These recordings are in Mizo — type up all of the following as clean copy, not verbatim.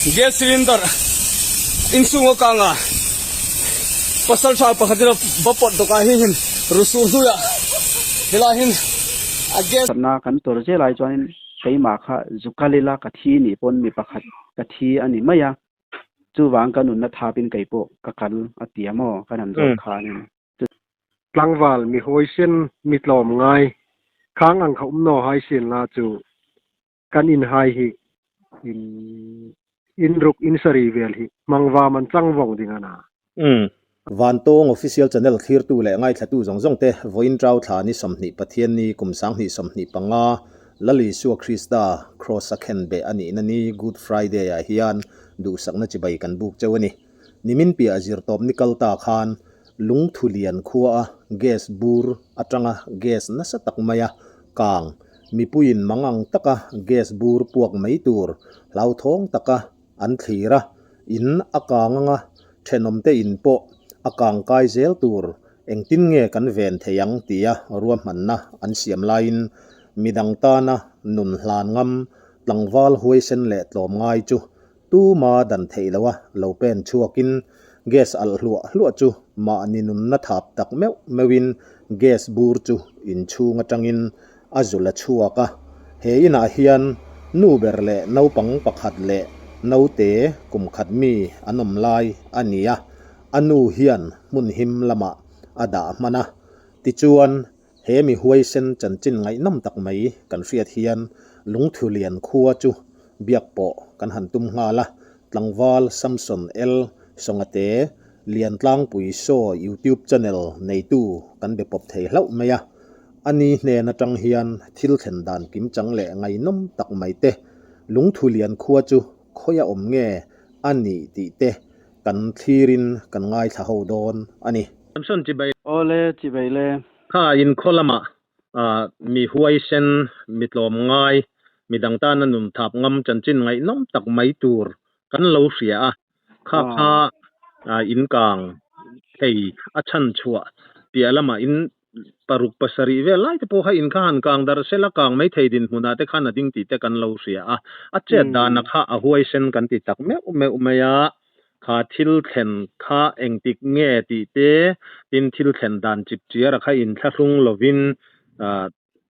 Gas cylinder inchhung a kang a, pasal tha pakhat in a va pawt dawk a hei hin rusuh hnuaiah helai hin a gas. Thatna kan tawr zel ai chuanin keimah kha zu kal ila ka thi nih pawn mi pakhat ka thi a ni mai a, chuvang ka nunna thapin kei pawh ka kal a ti a maw kan han zawt khanin. Tlangval mi hawisen mi tlawm ngai khang ang kha um naw hai sin la chu Kan in hai hi in in ruk in sari vel hi hmangva man chang vawng ding a na. Vantawng Official Channel thlirtu leh ngaithlatu zawng zawng te vawiin Trau thla ni 20 Pathianni kum 2025 Lal Isua Krista Kraws a khen beh a nihna ni Good Friday ah hian duhsakna chibai kan buk cheu a ni. Nimin piah zirtawp ni kal ta khan Lungthu lian khua a gas bur atanga gas nasa tak maia kang Mipuiin mangang taka gas bur puak mai tur hlauthawng taka an thlir a, in a kang anga thenawmte in pawh a kang kai zel tur engtin nge kan ven thei ang tia ruahmanna an siam laiin midang tana nun hlan ngam tlangval huaisen leh tlawm ngai chu tuma dan theih loha lo pen chhuakin gas alh hluah hluah chu mahni nunna thap tak meuh meuhin gas bur chu inchhung atangin a zu la chhuak a. He inah hian nu ber leh naupang pakhat leh naute kum khat mi an awm lai a ni a, a nu hian hmun him lamah a dah hman a. Tichuan, he mi huaisen chanchin ngaihnawm tak mai kan hriat hian Lungthulian khua chu biak pawh kan han tum nghal a, tlangval Samson L. Songate Liantlangpui Show YouTube channel neitu kan be pawp thei hlauh mai a. A ni hnen atang hian thil thlen dan kim chang leh ngaihnawm tak mai te, lungthu lian khua chu khawi a awm nge a nih tih te kan thlirin kan ngaithla ho dawn a ni. Samson chibai. Awle chibai le. Kha inkhaw lamah mi huaisen, mi tlawm ngai, mi dang tana nun thap ngam chanchin ngaihnawm tak mai tur kan lo hria a. Kha kha in kang thei a chhan chhuah piah lamah in paruk pasarih vel lai te pawh kha in kha han kang darh sela kang mai thei dinhmunah te khan a ding tih te kan lo hria a. A chet dana kha a huaisen kan ti tak meuh meuh mai a. Kha thil thlen kha engtik nge tih te tin thil thlen dan chip chiara kha inthlahrung lovin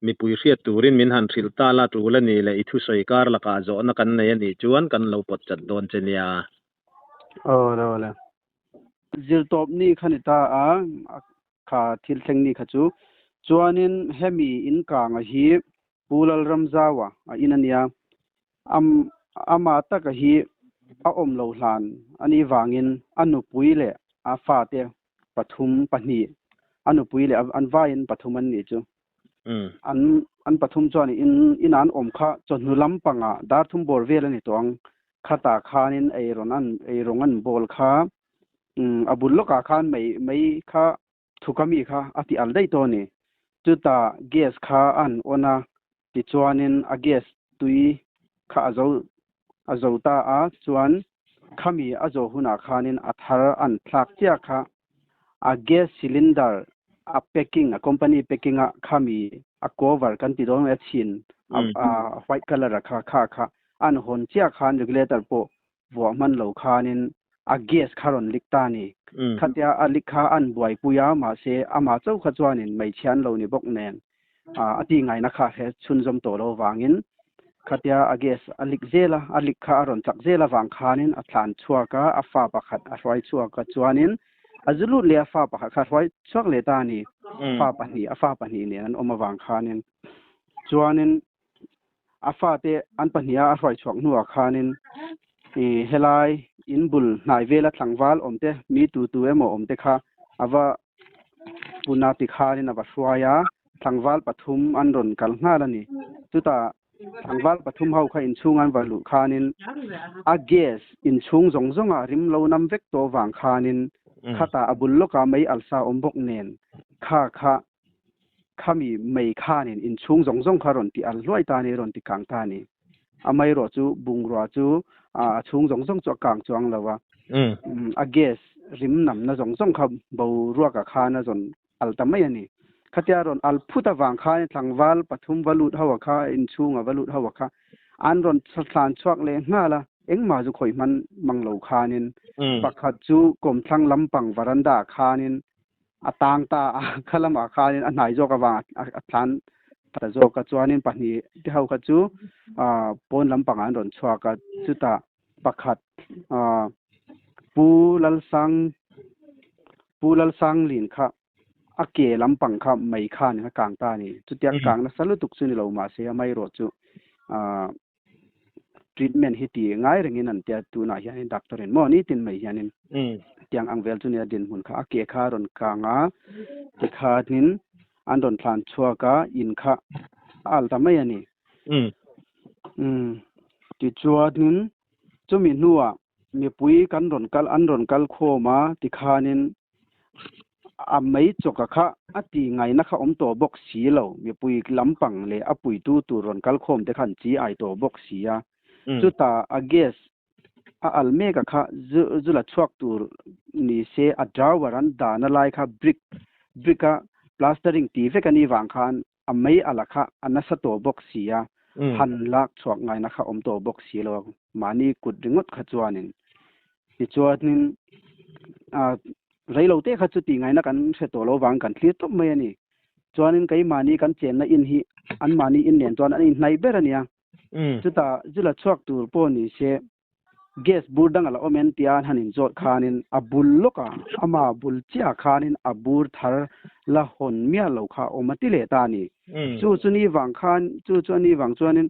Mipui hriat turin min han hrilh ta la tul a nih leh i thusawi kar lakah zawhna kan nei a nih chuan kan lo pawt chat dawn che nia. Aw le aw le. Zirtawp ni kha ni ta a, kha thil thleng ni kha chu. Chuanin hemi in kanga hi Pu Lalramzaua a in a nia. Am ama taka hi a awm lo hlan a nih vangin a nupui leh a fate pathum pahnih a nupui leh an vaiin pathum an nih chu. An an pathum chuan in in an awm kha chawhnu lampangah dar thum bawr vel a ni tawh ang. Khatah khanin ei rawn an ei rawng an bawl kha a bul lawkah khan mei mei kha thuka mi kha a ti al daih tawh a ni. Chutah gas kha an on a, tichuanin a gas tui kha a zo a zo ta a, chuan Khami a zawh hunah khanin a thar an thlak chiah kha a gas cylinder a packing a company packing a khami a cover kan ti dawn mai a chhin a white colour a kha kha kha an hawn chiah khan regulator pawh vuah hman lo khanin a gas kha rawn leak ta a ni. Khatia a leak kha an buaipui a mahse amah chauh kha chuanin hmeichhia an lo ni bawk nen a ti ngaihna kha he chhunzawm tawh lo vangin khatia a gas a lik zel a, a lik kha a rawn chak zel avang khanin a thlan chhuak a, a fa pakhat a hruai chhuak a chuanin a zu lut leh a fa pakhat kha a hruai chhuak leh ta a ni, fa pahnih a fa pahnih nen an awm avang khanin chuanin a fate an pahniha a hruai chhuak hnuah khanin ih helai in bul hnai vela tlangval awm te mi tu tu emaw awm te kha a va puna ti khanin a va hruai a tlangval pathum an rawn kal nghal a ni chutah tlangval pathum ho kha inchhung an va luh khanin a gas inchhung zawng zawng ah rim lo nam vek tawh vang khanin khatah a bul lawkah mei alsa awm bawk nen kha kha Khami mei khanin inchhung zawng zawng kha rawn ti al hluai ta a ni, rawn ti kang ta a ni. Amaherawh chu bungrua chu a chhung zawng zawng chu a kang chuang lo a, a gas rim namna zawng zawng kha boruakah khan a zawn al ta mai a ni. Khatia rawn al phut avang khan tlangval pathum va lut ho a kha, inchhunga va lut ho a kha an rawn thlan chhuak leh nghal a. Engmah chu khawih hman mang lo khanin pakhat chu kawmthlang lampang varanda ah khanin a tang ta a, kha lamah khanin a hnai zawk avang a tlan ta zawk a, chuanin pahnih te ho kha chu pawn lampangah an rawn chhuak a, chutah pakhat Pu Lalsang Pu Lalsanglin kha a ke lampang kha mei khanin a kang ta a ni. Chutia kang nasa lutuk chu ni lo mahse amaherawh chu treatment hi ti ngai rengin an tia tunah hianin doctor in maw nitin mai hianin tiang ang vel chu nia dinhmun kha a ke kha a rawn kang a tikhanin an rawn thlan chhuak a in kha a al ta mai a ni. Tichuanin chumi hnuah mipui kan rawn kal an rawn kal khawm a tikhanin A mei chawka kha a ti ngaihna kha awm tawh bawk si lo, mipui lampang leh a puitu tur rawn kal khawm te khan chi ai tawh bawk si a. Chutah a gas a al mek a kha zu zu la chhuak tur ni se a drawer an dahna lai kha brick brick a plastering ti vek a nih vang khan a mei ala kha a nasa tawh bawk si a, han lak chhuak ngaihna kha awm tawh bawk si lo a, mahni kut ringawt kha chuanin. Tichuanin reilo te kha chu tih ngaihna kan hre tawh lo vang kan thlir tawp mai a ni. Chuanin keimahni kan chenna in hi anmahni in nen chuan an inhnaih ber a nia. Chutah zu la chhuak tur pawh ni se Gas bur dang a la awm en tia an han inzawt khanin a bul lawk a, ama bul chiah khanin a bur thar la hawn miah lo kha a awm a ti leh ta a ni. Chu chu ni vang khan, chu chu a ni vang chuanin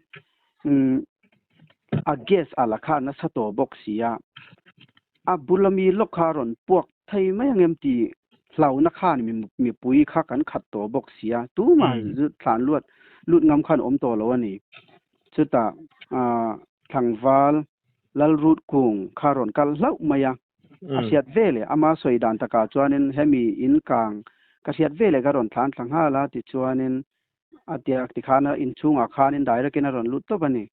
umm a gas a la kha nasa tawh bawk si a, a bul ami lawk kha a rawn puak thei mai ang em tih hlauhna khan mipui kha kan khat tawh bawk si a, tumah zu thlan luat lut ngam khan awm tawh lo a ni. Chutah tlangval Lalrut Kung kha rawn kal hlauh mai a, a hriat ve leh ama sawi dan takah chuanin hemi in kang ka hriat ve leh ka rawn thlan thla nghal a tichuanin a tia tikhan a inchhungah khanin direct in a rawn lut tawp a ni.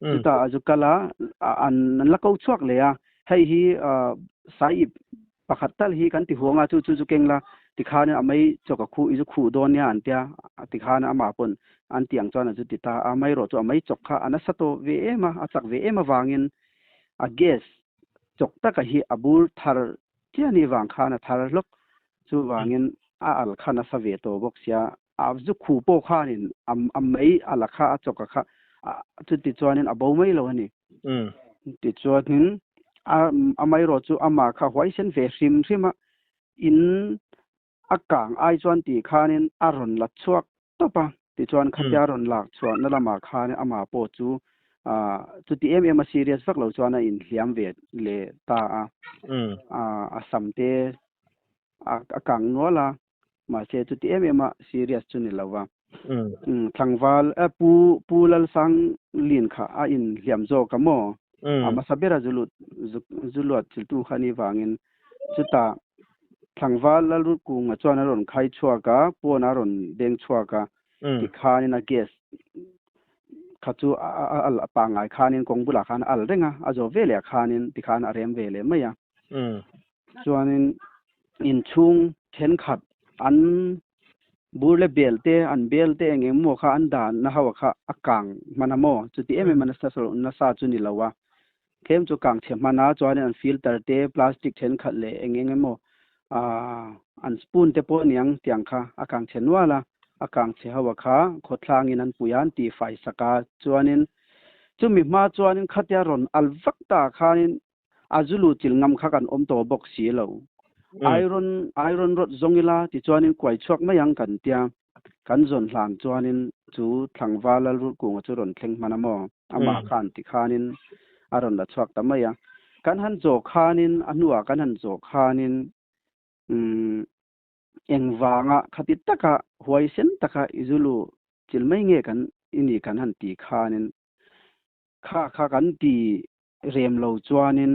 Chutah a zu kal a, an la ko chhuak leh a, hei hi saiip Pakhat tal hi kan ti huang a, chu chu zu keng la, tikhan a mei chawk a khuh i zu khuh dawn nia an tia, tikhan amah pawn an ti ang chuan a zu ti ta a, amaherawh chu a mei chawk kha a nasa tawh ve em a, a chak ve em avangin a gas chawk taka hi a bur thar chiah anih vang khan a thar hlawk, chuvangin a al kha nasa ve tawh bawk sia, a zu khuh pawh khanin a mei a la kha a chawk a kha chuti chuanin a bo mai lo a ni. Tichuanin amaherawh chu amah kha huaisen ve hrim hrim a, in a kang ai chuan tih khanin a rawn la chhuak tawp a, tichuan khatia rawn lak chhuahna lamah khan amah pawh chu chuti em em a serious vak lo chuan a inhliam ve leh ta a, a sam te a kang nual a, mahse chuti em em a serious chu ni lo va. Tlangval Pu Pu Lalsang Lin kha a inhliam zawk a maw? A hmasa bera zu lut zu luat chiltu kha ni vangin chutah Tlangval Lalrut Kunga chuan a rawn khai chhuak a, pawn a rawn deng chhuak a, tikhanin a gas kha chu a al pangngai khanin kawng bulah khan a al reng a, a zawh veleh khanin tikhan a rem ve leh mai a. Chuanin inchhung thenkhat an bur leh bel te an bel te eng eng maw kha an dahna ho kha a kang hman a maw chuti em em a nasa nasa chu ni lo a tlem chu kang chhe hman a chuanin an filter te plastic thenkhat leh eng eng emaw ah an spoon te pawh aniang tiang kha a kang chhe nual a a kang chhe ho kha khawthlangin an pui a an tihfai sak a chuanin chumi hma chuanin khatia rawn al vak ta khanin A zu luh chil ngam kha kan awm tawh bawk si lo. Iron iron rod zawng ila tichuanin kuai chhuak mai ang kan tia. Kan zawn hlan chuanin chu Thlangval Lalrutkunga chu rawn thleng hman a maw? Amah khan tikhanin a rawn la chhuak ta mai a. Kan han zawh khanin a hnuah kan han zawh khanin umm engvanga khati taka huaisen taka i zu luh chil mai nge kan i nih kan han ti khanin kha kha kan ti rem lo chuanin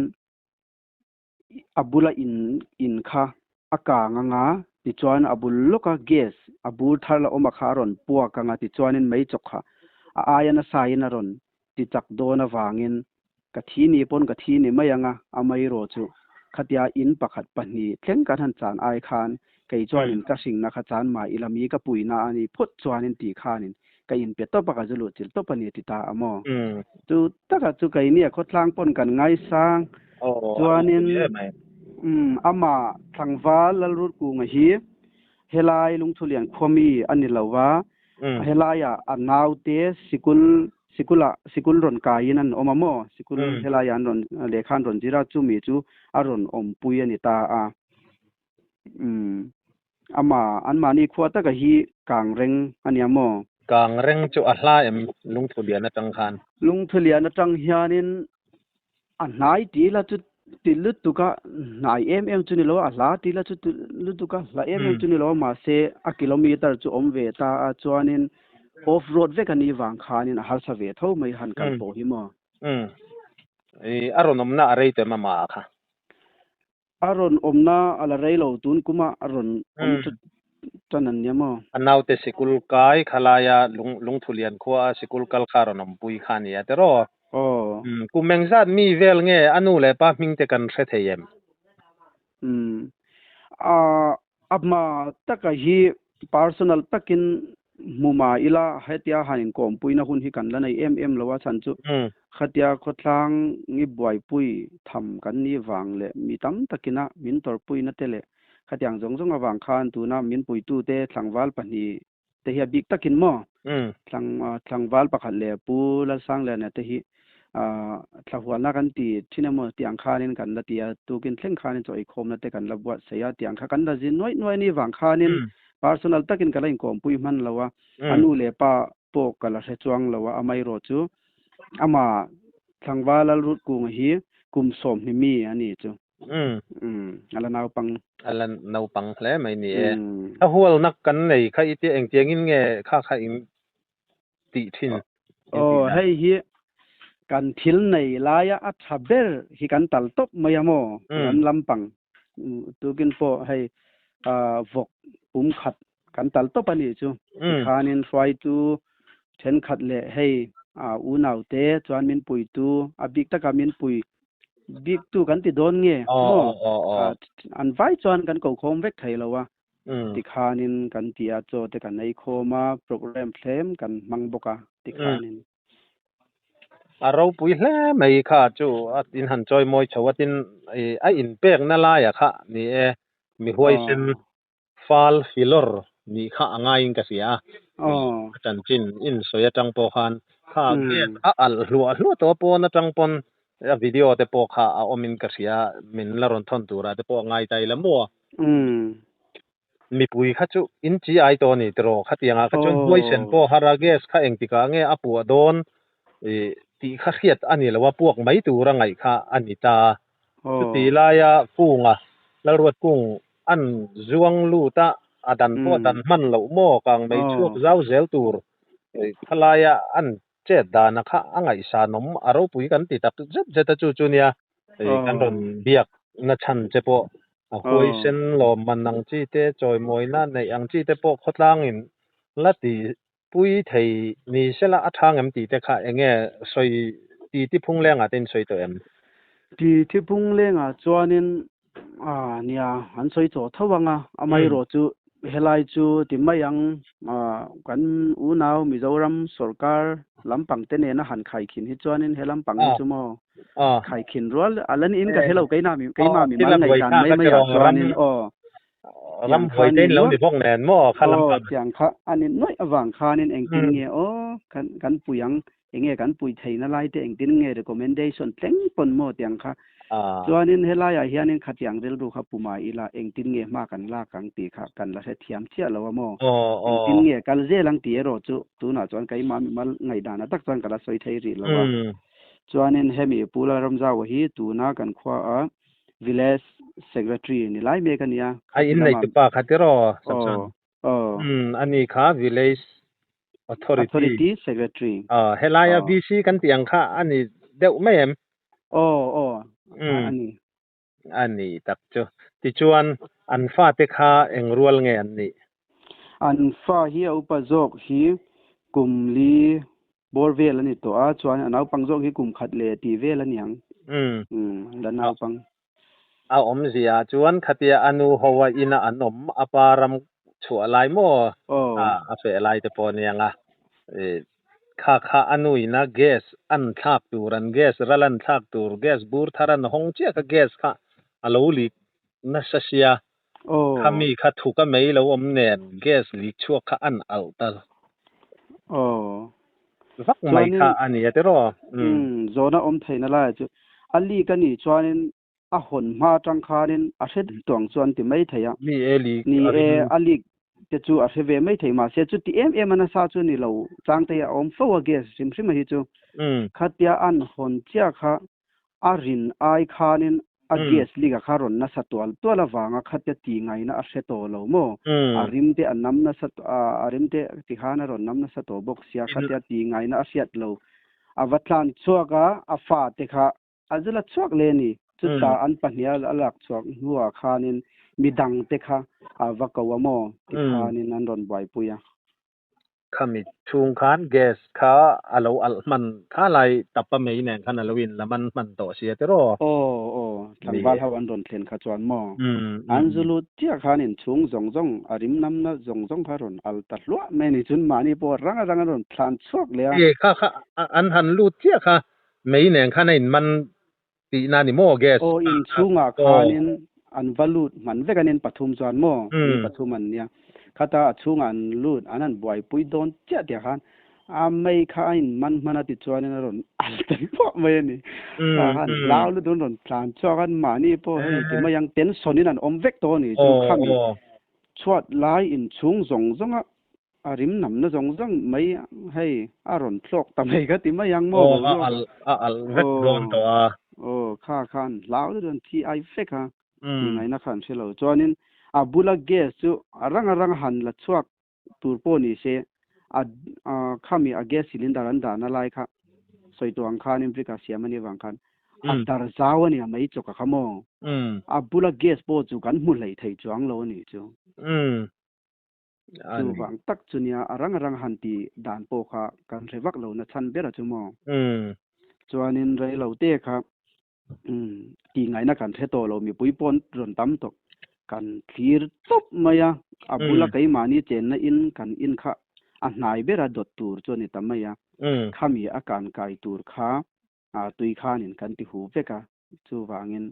a bula in in kha a kang anga tichuan a bul lawka gas a bur thar la awm a kha a rawn puak anga tichuanin mei chawk kha a aia nasa in a rawn ti chak dawn avangin ka thi ni pawn ka thi ni mai anga a mairawh chu khatia in pakhat pahnih thleng kan han chan ai khan kei chuanin ka hringna kha chan mah ila mi ka puina a ni phawt chuanin tih khanin. Ka inpe tawp a, ka zu luh chilh tawp a ni a ti ta a maw? Chu taka chu keini a khawtlang pawn kan ngaisang. Chuanin amah tlangval Lalrutkunga hi helai Lungthulian khuami a ni lo va, helaiah a naute sikul sikulah sikul rawn kaiin an awm a maw? Sikul helaiah an rawn lehkha an rawn zir a, chumi chu a rawn awmpui a ni ta a. Umm. Ama, anmahni khua taka hi kang reng a nia maw? Kang reng chu a hla em Lungthulian atang khan? Lungthulian atang hianin a hnai ti ila chu ti lutuk a, hnai em em chu ni lo a, a hla ti ila chu ti lutuk a, hla em em chu ni lo a, mahse a kilometer chu awm ve ta a, chuanin off road vek a nih vang khanin a harsa ve tho mai han kal pawh hi maw? Umm. I a rawn awmna a rei teh mama kha. A rawn awmna a la rei lo tun kuma a rawn awm chu tan an nia maw? A naute sikul kai kha laia lung Lungthulian khua a sikul kal kha a rawn awmpui kha a nia tiraw? Aw. Umm kum engzat mi vel nge a nu leh pa hming te kan hre thei em? Umm a Amah taka hi personal takin hmu mah ila hetia han inkawmpuina hun hi kan la nei em em lo a chhan chu khatia khawtlang ngi buaipui tham kan nih vang leh mi tam takina min tawrhpuina te leh khatiang zawng zawng avang khan tuna min puitute tlangval pahnih te hi a bik takin maw tlang tlangval pakhat leh Pu Lalsangliana te hi thlahualna kan ti thin emaw tiang khanin kan la ti a, tukin thleng khanin chaw eikhawmna te kan la buatsaih a, tiang kha kan la zin nuaih nuaih ni vang khanin personal takin ka la inkawmpui hman lo a, a nu leh pa pawh ka la hre chuang lo a, amaherawh chu amah tlangval Lalrutkunga hi kum 20 mi a ni chu. Umm. A la naupang. A la naupang hle mai ni e. A hualna kan nei kha i tia engtiangin nge kha kha in tih thin? Aw hei hi kan thil nei laia a tha ber hi kan tal tawp mai a maw? Kan lampang tukin pawh hei vawk pum khat kan tal tawp a nih chu. Tikhanin hruaitu thenkhat leh hei unaute chuan min puitu a bik taka min pui bik tu kan ti dawn nge maw? An vai chuan kan ko khawm vek thei lo a. Tikhanin kan ti a, chaw te kan ei khawm a, program thlem kan hmang bawk a tikhanin. A ropui hle mai kha chu a in han chawi mawi chho a tin a inpekna laia kha ni e mi huaisen Fal filawr nih kha a ngaiin ka hria a, a chanchin in sawi atang pawh khan kha gate a alh hluah hluah tawh a pawn atang pawn a video te pawh kha a awmin ka hria min la rawn thawn turah te pawh a ngai ta ila maw? Mipui kha chu in chi ai tawh a ni tiraw? Khatiangah kha chuan huaisen pawh har a gas kha engtikah nge a puah dawn tih kha hriat a ni lo a, puak mai tura ngaih kha a ni ta. Chuti laia kunga Lalruat kung an zuang lut a, a dan pawh a dan hman loh maw kang mei chhuak zau zel tur khalaia an chet dana kha a ngaihsanawm a ropui kan ti tak zet zet a chu chu nia kan rawn biak na chhan che pawh a huaisen lawmman ang chi te chawimawina neih ang chi te pawh khawtlangin la ti pui thei ni sela a tha ngem tih te kha enge sawi ti ti phung lengah te in sawi tawh em? Ti thi phung lengah chuanin a nia an sawi tawh tho ang a, amaherawh chu helai chu ti mai ang kan unau Mizoram sawrkar lampang te nena han khaikhin hi chuanin he lampang hi chu maw khaikhin rual a la niin ka hre lo keina keimah mimal ngaihdan mai maiah chuanin aw Ram huai te in lo ni bawk nen maw kha lam pang. Tiang kha a ni nuaih avang khanin engtin nge aw kan kan pui ang enge kan pui theihna lai te engtin nge recommendation tleng pawn maw tiang kha. Chuanin helaiah hianin khatiang rilru kha pu mai ila engtin nge hma kan lak ang tih kha kan la hrethiam chiah lo a maw. Engtin nge kal zel ang tih erawh chu tunah chuan keimah mimal ngaihdan tak chuan ka la sawi thei rih lo a. Chuanin hemi Pu Lalramzaua hi tuna kan khua a Village Secretary ni lai mek a nia. A in nei tupa kha tiraw Samson? Aw, aw. Umm, a ni kha Village Authority. Authority Secretary. Aw, helaia VC kan tih ang kha a ni deuh mai em? Aw, aw, a ni. A ni tak chu. Tichuan, an fate kha eng rual nge an nih? An fa hi a upa zawk hi kum li bawr vel a ni tawh a, chuan a naupang zawk hi kum khat leh tih vel a ni ang. Umm, la naupang. A awmzia chuan khatia a nu ho a ina an awm, a pa ram chhuah lai maw a feh lai te pawh a ni ang a. Kha kha a nuina gas an thlak tur an gas ral an thlak tur gas bur thar an hawng chiah kha gas kha a lo leak nasa sia. Khami kha thuk a mei lo awm nen gas leak chhuak kha an alh ta vak mai kha a ni a tiraw. Zawhna awm theihna laiah chu a leak a nih chuanin a hawn hma atang khanin a hre daih tawh ang chu an ti mai thei a. Ni e leak Ni e, a leak te chu a hre ve mai thei mahse chuti em em a nasa chu ni lo changte hi a awm fo a gas hrim hrim a hi chu. Khatia an hawn chiah kha a rin ai khanin a gas leak a kha rawn nasa tual tual avanga khatia ti ngaihna a hre tawh lo maw? A rim te a nam nasa a rim te tikhan a rawn nam nasa tawh bawk sia khatia ti ngaihna a hriat lo. A va tlan chhuak a, a fate kha A zila chhuak leh a ni. Chutah an pahnih a lak chhuak hnuah khanin midang te kha a va ko a maw ti khanin an rawn buaipui a. Khami chhung khan gas kha a lo alh hman kha lai tap a mei nen khan a lo in la man hman tawh sia tiraw? Aw aw, tlangval ho an rawn thlen kha chuan maw? An zu lut chiah khan inchhung zawng zawng a rim namna zawng zawng kha rawn alh ta hluah mai a ni. Chun mahni pawh rang a rang an rawn thlan chhuak leh a. Kha kha an han lut chiah kha Mei nen khan a inman tihna a ni maw gas? Aw inchhungah khanin an va lut hman vek a nin pathum chuan maw mi pathum an nia. Khata a chhungah an lut an han buaipui dawn chiah tih ah khan a mei kha a inman hman a tichuanin a rawn al ta hluah mai a ni. Kha khan hlau lutuk an rawn tlan chhuak a mahni pawh hei ti mai ang tension in an awm vek tawh a ni chu khami chhuat lai inchhung zawng zawnga A rim namna zawng zawng mai hei a rawn thlawk ta mai ka ti mai ang maw Aw a alh a alh vek dawn tawh a. Aw kha khan hlau deuh dawn thi ai vek a ti ngaihna kha an hre lo. Chuanin a bula gas chu a rang a rang han la chhuak tur pawh ni se a khami a gas cylinder an dahna lai kha sawi tawh ang khanin brick a siam a nih avang khan a dar zau a nia mai chawk a kha maw. A bula gas pawh chu kan hmu hleih thei chuang lo a nih chu. Chuvang tak chu nia a rang rang han ti dan pawh kha kan hre vak lo na chhan ber a chu maw. Chuanin rei lo te kha tih ngaihna kan hre tawh lo mipui pawh rawn tam tawh kan thlir tawp mai a, a bula keimahni chenna in kan in kha a hnai bera dawt tur chu a ni ta mai a, khami a kan kai tur kha tui khanin kan ti hu vek a, Chuvangin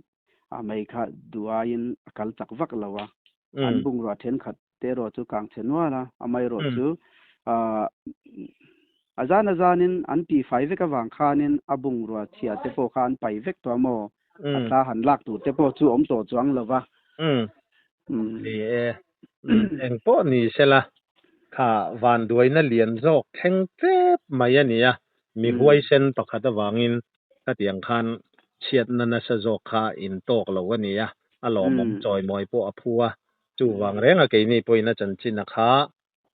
a mei kha duaiin a kal chak vak lo a, an bungrua thenkhat te erawh chu kang chhe nual a, amaherawh chu a zan a zanin an tihfai vek avang khanin a bungrua chhia te pawh kha an pai vek tawh a maw, a thla han lak tur te pawh chu awm tawh chuang lo va. Ni e, eng pawh ni sela kha vanduaina lian zawk thleng tlep mai a ni a, mi huaisen pakhat avangin khatiang khan chhiatna nasa zawk kha in tawk lo a ni a, a lawmawm chawimawi pawh a phu a, chuvang renga keini pawhin a chanchin a kha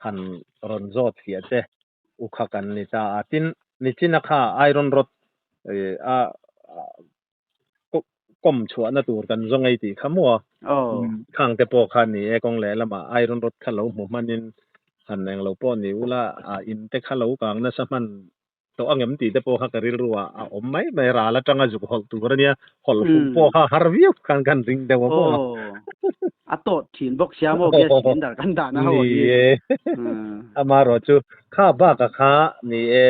han rawn zawt fiah che u kha kan ni ta a, tin nichina kha iron rod a kawm chhuahna tur kan zawng ei tih kha maw? Khang te pawh kha ni e, kawng leh lamah iron rod kha lo hmu hmanin han eng lo pawh ni ula, a in te kha lo kang nasa hman tawh angem tih te pawh kha ka rilru ah a awm mai mai, ral atanga zuk hawlh tur ania, hawlh fuh pawh kha har viau khan kan ring deuh a maw? A tawt thin bawk sia maw gas cylinder kan dahna ho hi. Ni e, amaherawh chu kha bakah kha ni e,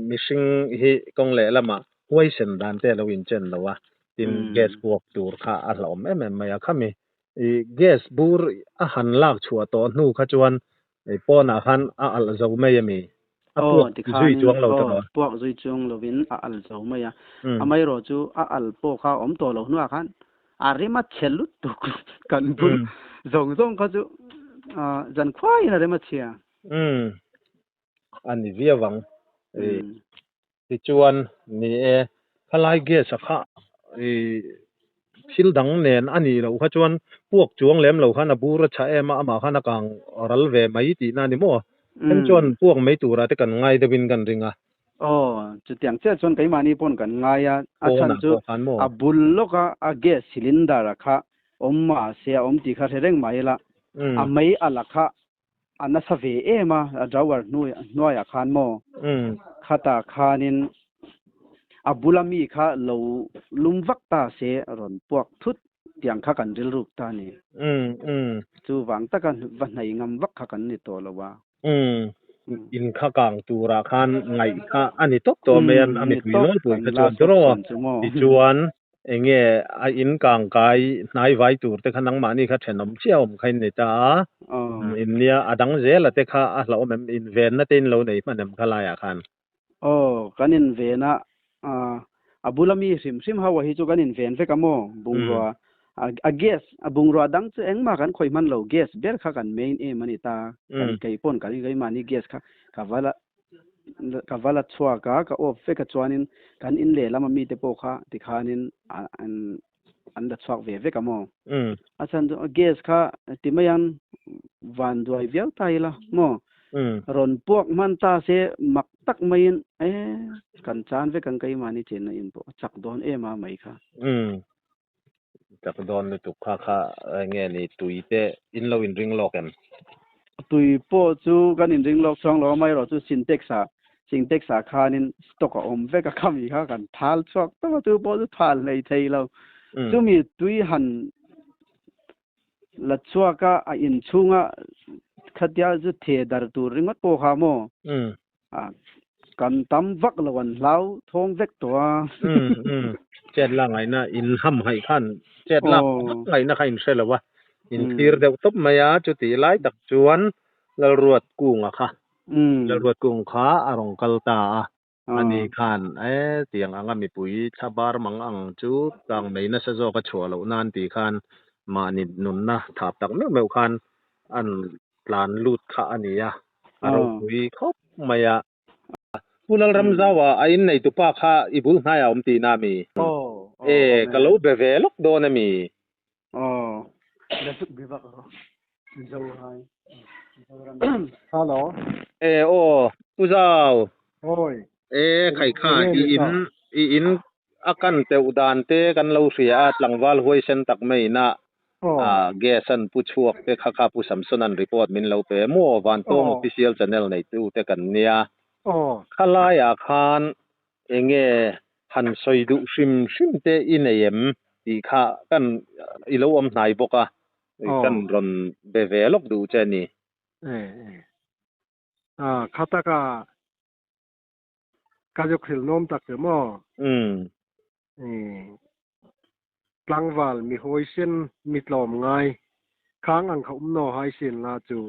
mihring hi kawng leh lamah huaisen dan te a lo inchen lo a, tin gas puak tur kha a hlauhawm em em mai a, khami i gas bur a han lak chhuah tawh hnu kha chuan pawnah khan a alh zo mai a mi? A puak zui chuang lo ta maw? Puak zui chuang lovin a alh zo mai a, amaherawh chu a alh pawh kha a awm tawh lo hnuah khan a rem a chhe lutuk kan bul zawng zawng kha chu zan khuaiin a rem a chhia. A ni viau ang. Tichuan, ni e, khalai gas a kha i thil dang nen a nih loh kha chuan puak chuang lem lo khan a bur a chhah em a, amah khan a kang ral ve mai tihna a ni maw? Then chuan puak mai turah te kan ngai deuhin kan ring a. Aw, chutiang chiah chuan keimahni pawn kan ngai a, a chhan chu a bul lawka a gas cylinder a kha awm mahse a awm tih kha hre reng mai ila, a mei a la kha A nasa ve em a, a drawer hnuaiah khan maw? Khatah khanin a bula mi kha lo lum vak ta se rawn puak thut tiang kha kan rilruk ta a ni. Chuvang taka va hnaih ngam vak kha kan ni tawh lo a. In kha kang turah khan ngaih kha a ni tawp tawh mai a, a mipui nawlpui kha chuan chu rawh. Tichuan enge a in kang kai hnai vai tur te kha nangmahni kha thenawm chiah awm kha in nei ta a, in nia a dang zela te kha a hlauhawm em, invenna te in lo nei hman em kha laiah khan? Aw, kan inven a, a bula mi hrim hrim ho a hi chu kan inven vek a maw? Bungrua, a gas, a bungrua dang chu engmah kan khawih hman lo, gas ber kha kan main em a ni ta, kan kei pawn kan keimahni gas kha ka va la ka va la chhuak a, ka off vek a chuanin kan in lehlam a mite pawh kha tikhanin an la chhuak ve vek a maw? A chhan chu gas kha ti mai ang van duai viau ta ila maw? Rawn puak hman ta se mak tak maiin e kan chan vek ang keimahni chenna in pawh a chak dawn em a mai kha. Chak dawn lutuk kha kha enge ni tui te in lo inring lawk em? Tui pawh chu kan inring lawk chuang lo a, amaherawh chu Sintex ah Sintex ah khanin stock a awm vek a, khami kha kan thal chhuak tawp a, chu pawh chu thal hlei thei lo. Chumi tui han la chhuak a, a inchhunga khatia chu the dar tur ringawt pawh kha maw? Kan tam vak lo an hlau thawng vek tawh a. Chet lak ngaihna in ham haih khan chet lak ngaihna kha in hre lo a, in thlir deuh tawp mai a, chutih lai tak chuan Lalruat Kunga kha Lalruat Kung kha a rawn kal ta a, ani khan e tiang anga mipui thla bar mang ang chu kang nei nasa zawk a chhuah loh nan tih khan mahni nunna thap tak meuh meuh khan an tlan lut kha a ni a, a ropui khawp mai a. Pu Lalramzaua a innei tupa kha i bul hnaiah a awm tihna a mi? E, ka lo be ve lawk dawn a mi? Hello. E aw, Pu Zau. E, khai kha i in i in a kan teuh dan te kan lo hria a, tlangval huaisen tak maiin a Gas an pu chhuak te kha kha Pu Samson an report min lo pe maw? Vantawng official channel neitu te kan nia. Khalaiah khan enge han sawi duh hrim hrim te i nei em tih kha kan i lo awm hnai bawk a, kan rawn be ve lawk duh che a ni. Kha taka Ka zuk hrilh nawm tak che maw? Tlangval mi hawisen mi tlawm ngai khang ang kha um naw hai sin la chu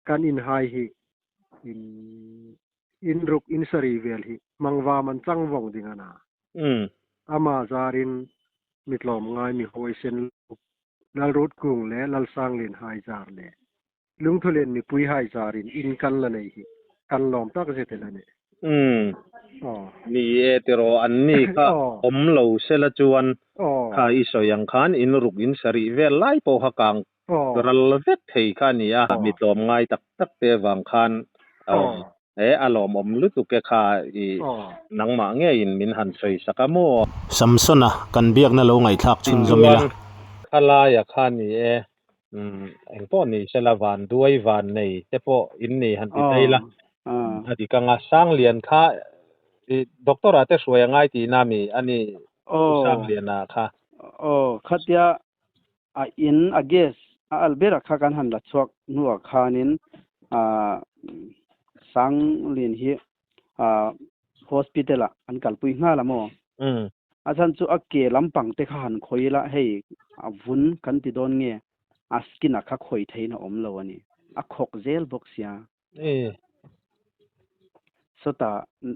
kan in hai hi in in ruk in sari vel hi mangva man chang vawng ding ana. Ama zarin mi tlawm ngai mi hawisen Lalrut Kung le Lalsanglin hai zar le Lungthulen mipui hai zarin in kan la nei hi kan lawm tak zet ila ni. Umm. Ni e tiraw an ni kha awm lo sela chuan kha i sawi ang khan in ruk in sarih vel lai pawh kha kang ral vek thei kha a ni a, mi tlawm ngai tak tak te vang khan e a lawmawm lutuk e kha i nangmah ngeiin min han sawi sak a maw. Samsona kan biakna lo ngaihthlak chhunzawm ila. Tichuan khalaia kha ni e Eng pawh ni sela van duai van nei te pawh in ni han ti thei la. A dik anga Sanglian kha i doctor ah te hruai a ngai tihna mi a ni Pu Sangliana kha. Aw khatia a in a gas a al ber a kha kan han la chhuak hnuah khanin Sanglian hi hospital ah an kalpui nghal a maw? A chhan chu a ke lampang te kha han khawi ila, hei a vun kan ti dawn nge, a skin ah kha khawi theiin a awm lo a ni. A khawk zel bawk sia. Sawtah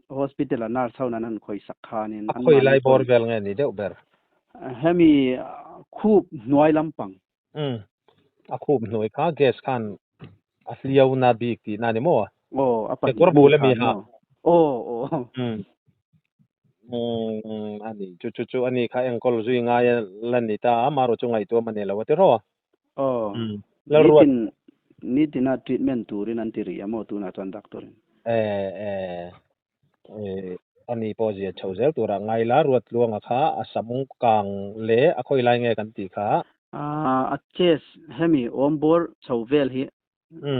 hospital ah nurse ho nan han khawi sak khanin A khawi lai bawr vel nge ni deuh ber? Hemi khup hnuai lampang. A khup hnuai kha gas khan a hliau na bik tihna a ni maw? Aw, a pahnih Kekawr bul a mi ha. Aw, aw. A ni, chu chu chu a ni kha enkawl zui ngai a la ni ta a, amaherawh chu ngaihtuah a ni lo a ti rawh. Aw, nitin, nitina treatment turin an ti rih a maw tunah chuan doctor in? E, e, A ni pawh zia chho zel turah ngai la, Ruattluanga kha a sam kang leh a khawi lai nge kan tih kha? A chest hemi awm bawr chho vel hi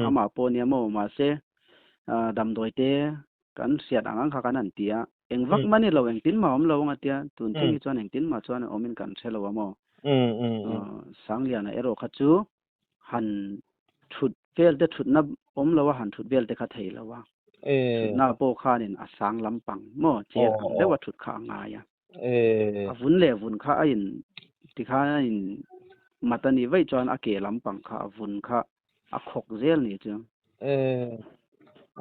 amah pawh nia maw mahse damdawi te kan hriat ang ang kha kan han ti a, eng vak mah ni lo engtin mah awm lo ang a tia, tun thleng hi chuan engtin mah chuan awmin kan hre lo a maw. Sangliana erawh kha chu han. Thut vel te thutna awm lo a han thut vel te kha thei lo a. Thutna pawh khanin a sang lampang maw chair ang deuh a thut kha a ngai a. A vun leh vun kha a in tikhan a in mat a nih vaih chuan a ke lampang kha a vun kha a khawk zel ni chu.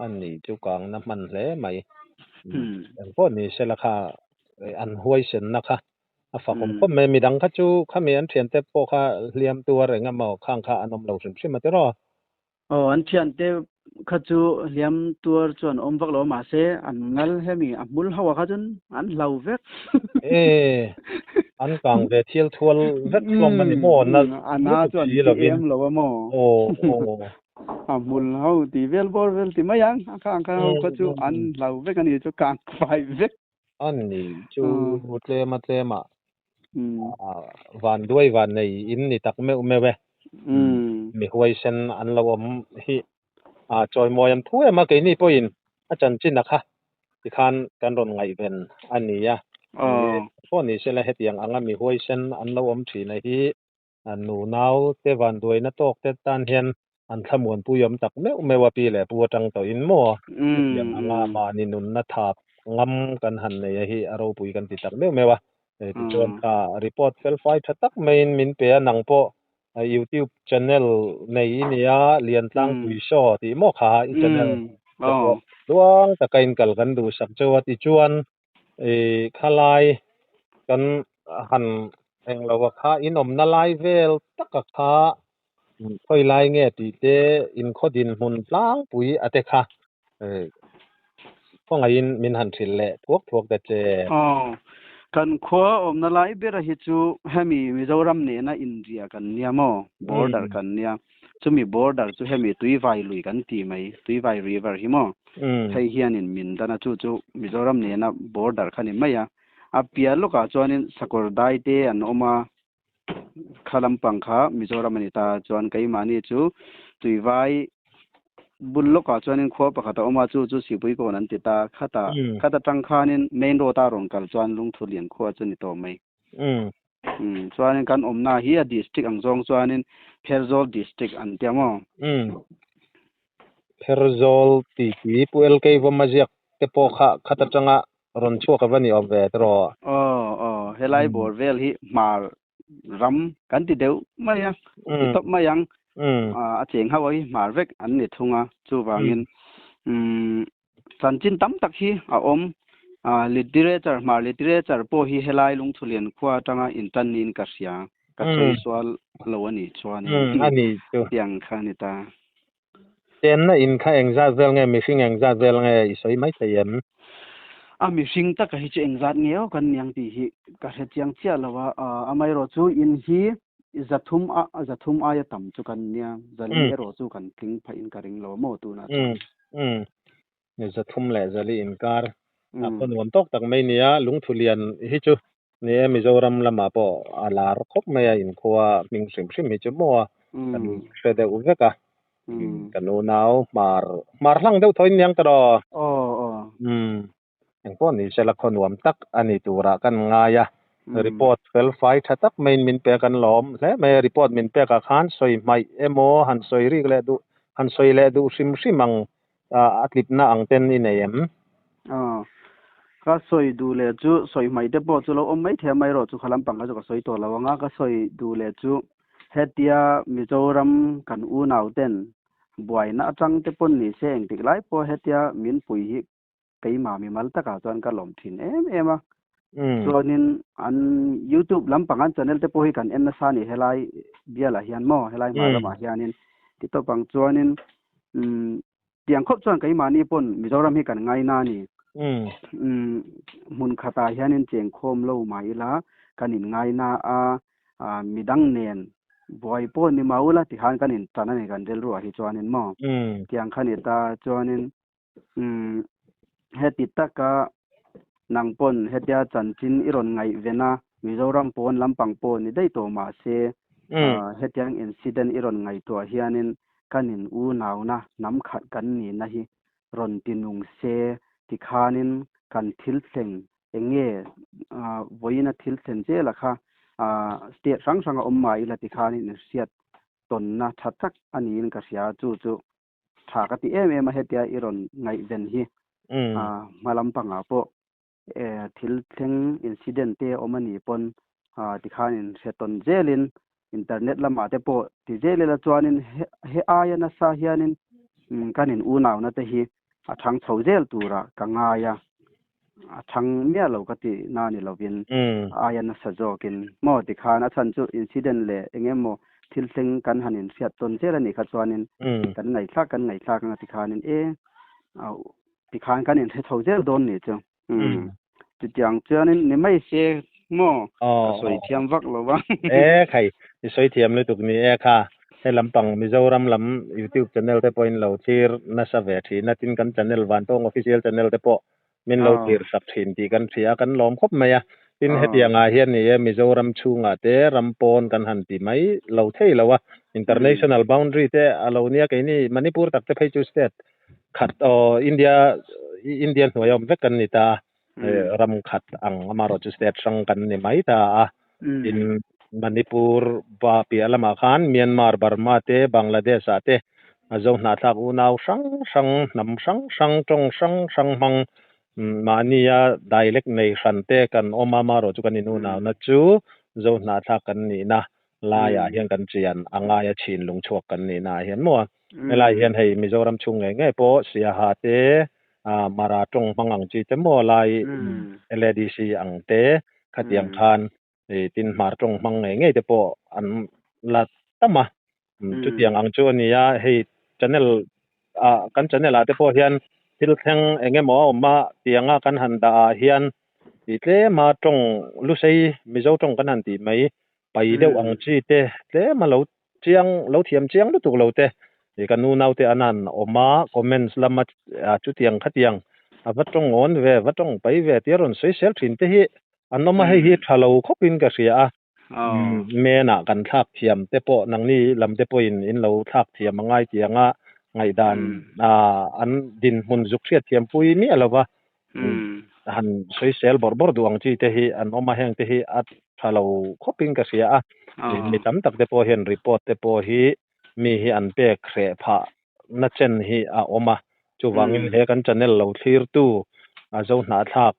A ni chu kangna hman hle mai. Engpawh ni sela kha an huaisenna kha a fakawm khawp mai. Midang kha chu khami an thiante pawh kha hliam tuar eng emaw khang kha an awm lo hrim hrim a tiraw? Aw, an thiante kha chu hliam tuar chuan awm vak lo mahse an ngal hemi a hmul ho ah kha chuan an hlau vek. E, an kang ve thial thual vek hlawm a ni maw? Na a na chuan si lovin. Em lo a maw? Aw, aw. A hmul ho ti vel bawr vel ti mai ang, a khang kha ho kha chu an hlau vek a ni chu kang fai vek. A ni chu tlema tlema van duai van nei in ni tak meuh meuh e. Mi huaisen an lo awm hi a chawimawi an thu em a, keini pawhin a chanchin a kha tikhan kan rawn ngaihven a ni a. Pawh ni sela hetiang anga mi huaisen an lo awm thin a hi Nu nau te vanduaina tawk te tan hian an thlamuanpui awm tak meuh meuh a pi leh pu atang tawhin maw hetiang anga mahni nunna thap ngam kan han nei a hi a ropui kan ti tak meuh meuh a. Tichuan kha report felfai tha tak maiin min pe a, nang pawh YouTube channel nei i nia Liantlangpui Show tih maw kha i channel te pawh tluang taka in kal kan duhsak cheu a. Tichuan I khalai kan han englo a kha in awmna lai vel taka kha khawi lai nge tih te in khaw dinhmun tlangpui a te kha khawngaihin min han hrilh leh thuak thuak ta che. Aw, kan khua awmna lai bera hi chu hemi Mizoram nena inria kan nia maw, border kan nia. Chumi border chu hemi Tuivai lui kan tih mai, Tuivai river hi maw? Hei hianin min dan a, chu chu Mizoram nena border kha ni mai a. A piah lawkah chuanin Sakawr dai te an awm a, kha lampang kha Mizoram a ni ta. Chuan keimahni chu Tuivai bul lawkah chuanin khua pakhat a awm a, chu chu Sipui kawn an ti ta. Khata khata tang khanin main road a rawn kal chuan Lungthulian khua chu ni tawh mai. Umm chuanin kan awmna hi a district ang zawng chuanin Pherzawl district an tia maw? Umm Pherzawl tih hi Pu LK Vawma ziak te pawh kha khat atanga rawn chhuak ava ni awm ve tiraw? Aw aw helai bawr vel hi hmar ram kan ti deuh mai a, ti tawp mai ang. A cheng ho hi hmar vek an ni thung a, chuvangin umm Chanchin tam tak hi a awm. Literature, Hmar literature pawh hi helai Lungthulian khua atanga intan niin ka hria. Ka sawi sual lo a nih chuanin tiang kha a ni ta. Chenna in kha engzat vel nge, mihring engzat vel nge i sawi mai thei em? A mihring taka hi chu engzat nge aw kan niang tih hi ka hre chiang chiah lo a. Amaherawh chu in hi zathum a zathum aia tam chu kan nia, zali erawh chu kan tling phahin ka ring lo maw tunah chuan. Umm zathum leh zali inkar a khaw nuam tawk tak mai nia lungthu lian hi chu ni e Mizoram lamah pawh a lar khawp mai a inkhua hming hrim hrim hi chu maw a kan hre deuh vek a ka nu nau hmar hmar hlang deuh thaw in niang ta rawh umm Engpawh ni sela khaw nuam tak a ni turah kan ngai a, report fel fai tha tak maiin min pek an lawm hle mai a, report min pekah khan sawi hmaih emaw han sawi rik leh duh han sawi leh duh hrim hrim ang a tlipna ang ten i nei em? Aw, ka sawi duh leh chu sawi hmaih te pawh chu lo awm mai thei a, amaherawh chu kha lampang kha chu ka sawi tawh lo ang a, ka sawi duh leh chu hetia Mizoram kan unau ten buaina atang te pawn ni se engtik lai pawh hetia min pui hi keimah mimal takah chuan ka lawm thin em em a. Chuanin an YouTube lampang an channel te pawh hi kan en nasa a ni helai bialah hian maw helai hmar lamah hianin ti tawp ang chuanin umm tiang khawp chuan keimahni pawn Mizoram hi kan ngaina a ni. Umm hmun khatah hianin chengkhawm lo mah ila kan in ngaina a midang nen buai pawh ni mah ula tikhan kan in tan a ni kan rilruah hi chuanin maw tiang kha ni ta chuanin Umm, heti taka nang pawn hetia chanchin i rawn ngaihven a, Mizoram pawn lampang pawh ni daih tawh mah se, hetiang incident i rawn ngaihtuah hianin kan in unauna hnam khat kan nihna hi rawn ti nung se tikhanin kan thil thleng eng nge vawiina thil thlen zela kha state hrang hranga awm mah ila tikhanin in hriat. tawnna tha tak a niin ka hria a, chu chu tha ka ti em em a hetia i rawn ngaihven hi hma lampangah pawh thil thleng incident te awm a nih pawn tikhan in hre tawn zelin internet lamah te pawh ti zel ila chuanin he aia nasa hianin kan in unauna te hi a thang chho zel turah ka ngai a, a thang miah lo ka tih na ni lovin aia nasa zawkin maw tikhan a chhan chu incident leh eng emaw thil thleng kan han inhriat tawn zel a nih kha chuanin kan ngaihthlak kan ngaihthlak anga tikhanin e tikhan kan inhre chho zel dawn nih chu. Chutiang chuanin ni mai se maw ka sawi thiam vak lo va. E khai, i sawi thiam lutuk ni e kha. He lampang Mizoram lam YouTube channel te pawhin lo thlir nasa ve thin a, tin kan channel Vantawng Official channel te pawh min lo thlir sak thin tih kan hria a, kan lawm khawp mai a. Tin hetiangah hian ni e Mizoram chhungah te ram pawn kan han ti mai lo thei lo a, international boundary te a lo nia keini Manipur tak te phei chu state khat aw India India hnuai awm vek kan ni ta a ram khat ang amarawh chu state hrang kan ni mai ta a tin Manipur ba piah lamah khan Myanmar Burma te Bangladesh ah te a zo hnahthlak unau hrang hrang hnam hrang hrang tawng hrang hrang hmang mahnia dialect nei hran te kan awm a amarawh chu kan in unauna chu zo hnahthlak kan nihna laiah hian kan chian a ngai a chhin lung chhuak kan nih naah hian maw helai hian hei Mizoram chhung ngei ngei pawh Siaha te Mara tawng hmang ang chi te maw lai LADC ang te khatiang khan tin Hmar tawng hmang ngei ngei te pawh an la tam a chutiang ang chu a ni a hei channel ah kan channel ah te pawh hian thil thleng eng emaw a awm a tianga kan han dah ah hian tih tlema tawng lusei Mizo tawng kan han tih mai pai deuh ang chi te tlem a lo chiang lo thiam chiang lutuk lo te ih ka nu naute an han awm a comments lama chutiang khatiang a va tawng awn ve va tawng pai ve tia rawn sawi sel thin te hi an awm a hei hi tha lo khawp in ka hria a men ah kan thlak thiam te pawh nangni lam te pawhin in lo thlak thiam a ngai tianga ngaihdan an dinhmun zuk hriat thiam pui miah lo va. Han sawisel bawrh bawrh duh ang chi te hi an awm a, heng te hi a tha lo khawpin ka hria a, mi tam tak te pawh hian report te pawh hi mi hi an pek hreh phah na chen hi a awm a, chuvangin he kan channel lo thlirtu a zo hnahthlak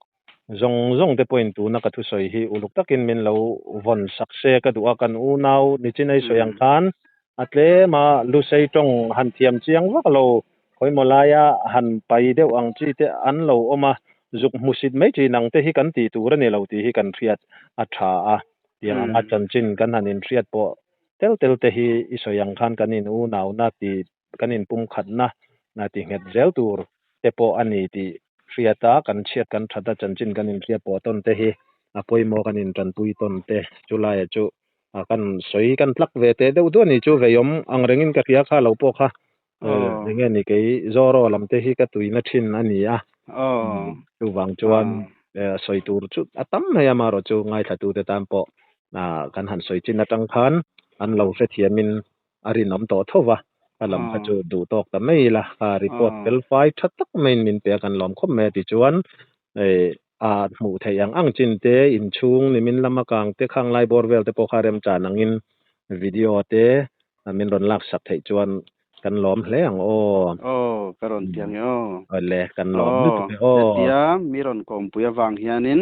zawng zawng te pawhin tuna ka thusawi hi uluk takin min lo vawn sak se ka duh a, kan unau nichin ei sawi ang khan a tlem a, lusei tawng han thiam chiang vak lo Khawimaw laia han pai deuh ang chi te an lo awm a, zuk hmusit mai chi nang te hi kan tih tur a ni lo tih hi kan hriat a tha a, tiang anga chanchin kan han inhriat pawh tel tel te hi i sawi ang khan kan in unauna tih kan in pumkhatna ti nghet zel tur te pawh a ni tih hriat a, kan chhiat kan that a chanchin kan inhriat pawh tawn te hi a pawimawh kan intanpui tawn te chulaiah chu kan sawi kan tlak ve teh deuh duah a ni chu veiawm ang rengin ka hria kha lo pawh kha. Enge ni kei Zoro lam te hi ka tuina thin a ni a. Chuvang chuan sawi tur chu a tam mai a marawh chu ngaithla tute tan pawh kan han sawi chin atang khan an lo hrethiamin a rinawm tawh tho va. Ka lam kha chu duh tawk ta mai ila kha report fel fai tha tak maiin min pe a kan lawm khawp mai a ti chuan a hmuh theih ang ang chin te inchhung nimin lama kang te khang lai bawr vel te pawh kha remchan angin video te min rawn lak sak theih chuan kan lawm hle ang aw. Aw, ka rawn ti ang e aw. Awle, kan lawm lutuk e aw. Hetia mi rawn kawmpui avang hianin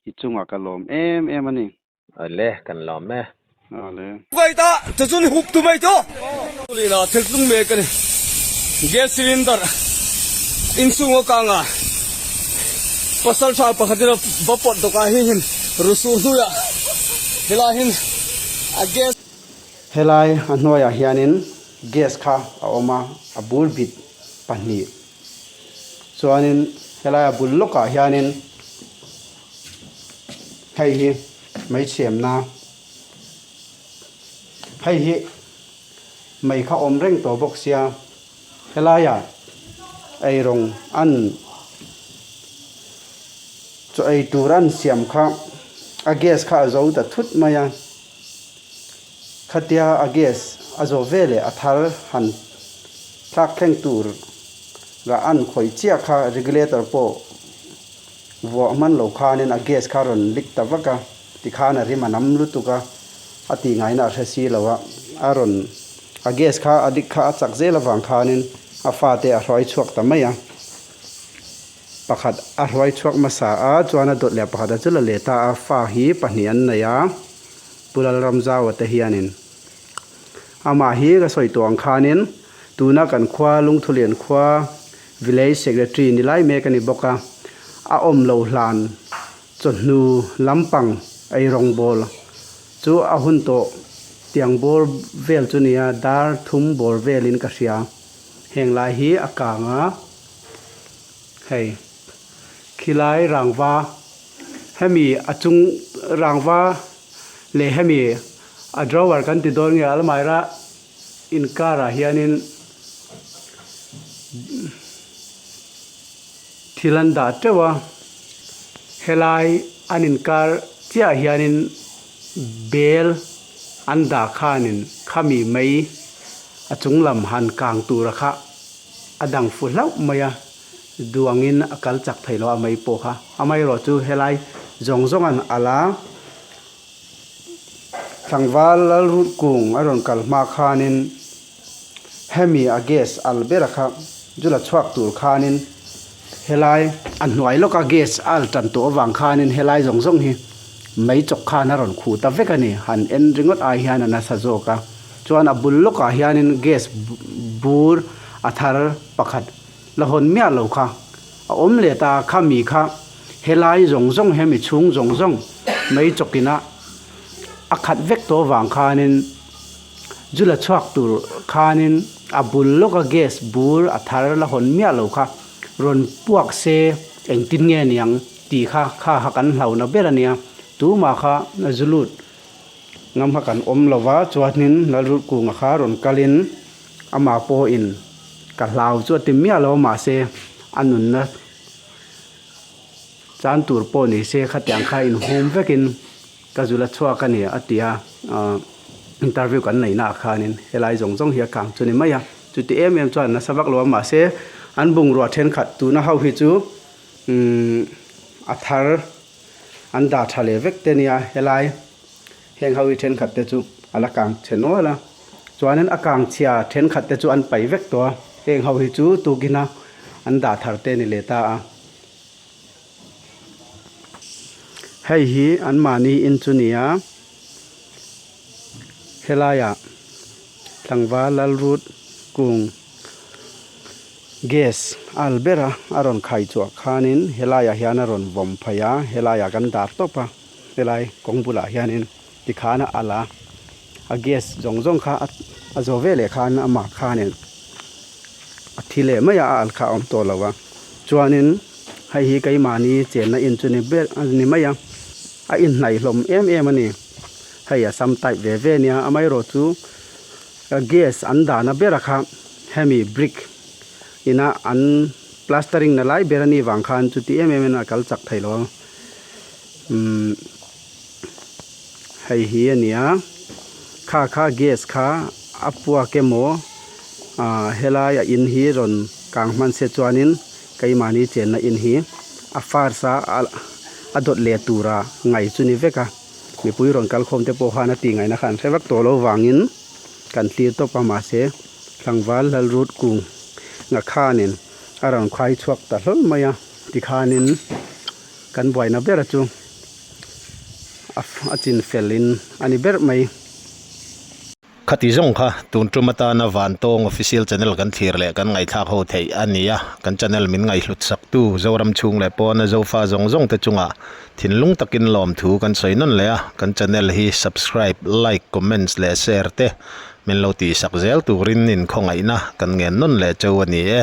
i chungah ka lawm em em a ni. Awle, kan lawm e. Awle. Kuwaita chu chun hup tu mai chu. Lila thil tlung mek a ni. Gas cylinder inchhung a kang a, pasal tha pakhat in a va pawt dawk a hei hin rusuh hnuaiah helai hin a gas. Helai a hnuaiah hianin gas kha a awm a, a bul bit pahnih. Chuanin helai a bul lawkah hianin hei hi mei chhiamna hei hi mei kha awm reng tawh bawk sia helaiah eirawng an chaw ei tur an siam kha a gas kha a zo ta thut mai a. Khatia a gas a zawh veleh a thar han thlak thleng tur rah an khawih chiah kha regulator pawh vuah hman lo khanin a gas kha rawn leak ta vak a, tikhan a rim a nam lutuk a, a tih ngaihna a hre si lo a, a rawn. A gas kha a dik kha a chak zel avang khanin a fate a hruai chhuak ta mai a. Pakhat a hruai chhuak hmasa a, chuan a dawt leh pakhat a chu la leh ta a, fa hi pahnih an nei a, Pu Lalramzaua te hianin amah hi ka sawi tawh ang khanin tuna kan khua Lungthulian khua Village Secretary ni lai mek a ni bawk a, a awm lo hlan chawhnu lampang eirawng bawl chu a hun tawh tiang bawr vel chu nia dar thum bawr velin ka hria. Heng lai hi a kang a, hei khilai rangva hemi a chung rangva leh hemi a drawer kan ti dawn nge almaira inkarah hianin thil an dah teuh a, helai an inkar chiah hianin bel an dah khanin khami mai a chung lam han kang tura kha a dang fu hlauh mai a, duangin a kal chak thei lo a mai pawh kha. Amaherawhchu helai zawng zawng an alh a, tlangval Lalrut kung a rawn kal hma khanin hemi a gas al bera kha chu la chhuak tur khanin helai a hnuai lawka gas a al tan tawh avang khanin helai zawng zawng hi mei chawk khan a rawn khuh ta vek a ni. Han en ringawt ai hian a nasa zawk a. Chuan a bul lawkah hianin gas bur a thar pakhat la hawn miah lo kha a awm leh ta a, khami kha helai zawng zawng hemi chhung zawng zawng mei chawkina a khat vek tawh avang khanin zu la chhuak tur khanin a bul lawka gas bur a thar la hawn miah lo kha rawn puak se engtin nge niang tih kha kha kha kan hlauhna ber a nia tumah kha zu lut. Ngam kha kan awm lo va, chuanin Lalrutkunga kha rawn kalin amah pawhin ka hlau chu a ti miah lo a, mahse a nunna chan tur pawh ni se khatiang kha inhum vekin ka zul a chhuak a ni a ti a, interview kan neihna ah khanin helai zawng zawng hi a kang chu ni mai a, chuti em em chuan nasa vak lo a, mahse an bungrua thenkhat tuna ho hi chu a thar. An dah tha leh vek te nia helai heng ho hi thenkhat te chu a la kang chhe nual a chuanin a kang chhia thenkhat te chu an paih vek tawh a heng ho hi chu tukin a an dah thar te a ni leh ta a hei hi an mahni in chu nia helaiah tlangval lalrut kung. Gas a al ber a, a rawn khai chhuah khanin helaiah hian a rawn vawm phei a, helaiah kan dar tawp a, helai kawng bulah hianin tikhan a al a, a gas zawng zawng kha a zo ve leh khan amah khanin a thi leh mai a, a al kha a awm tawh lo a, chuanin hei hi keimahni chenna in chu ni ber a ni mai a, a inhnaih hlawm em em a ni, hei a sam type ve ve nia amaherawhchu. Gas an dahna bera kha hemi brick ina an plastering na lai ber a nih vang khan chuti em em in a kal chak thei lo a umm hei hi a ni a kha kha gas kha a puak emaw ah helai a in hi rawn kang hman se chuanin keimahni chenna in hi a first a a dawt leh tura ngaih chu ni vek a. Mipui rawn kal khawm te pawh khan a tih ngaihna kha an hre vek tawh lo vangin kan tlir tawp a mahse tlangval Lalrut kung nga khanin a rawn khai chhuak ta hlawl mai a tikhanin kan buaina ber chu a chin fel in a ni ber mai. Khati zawng kha tun tum atana Vantawng Official Channel kan thlir leh kan ngaihthlak ho theih a ni a, kan channel min ngaihhlut saktu Zoram chhung leh pawna Zofa zawng zawng te chungah thinlung takin lawmthu kan sawi nawn leh a, kan channel hi subscribe, like, comments leh share te min lo tihsak zel turin inkhawngaihna kan ngen nawn leh cheu a ni e.